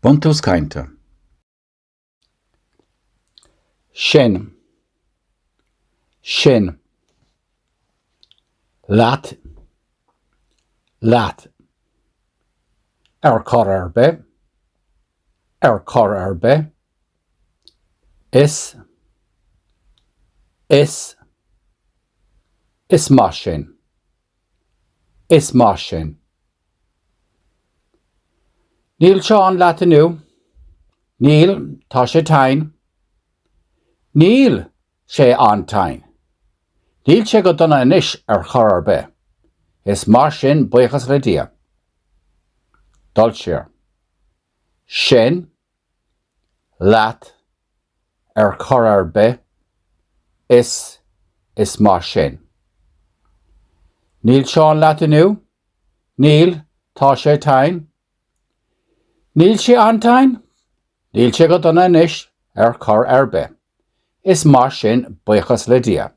Buntús cainte. Sin. Sin. Leat. Leat. Ar chor ar bith. Ar chor ar bith. Is. Is. Is maith sin. Is maith sin. Níl Seán leat inniu. Níl, tá sé tinn. Níl sé an-tinn. Níl sé go dona anois ar chor ar bith. Is maith sin, buíochas le Dia. Dul siar. Sin. Leat. Ar chor ar bith. Is. Is maith sin. Níl Seán leat inniu. Níl, tá sé tinn. Níl sé an-tinn? Níl sé go dona anois ar chor ar bith. Is maith sin, buíochas le Dia.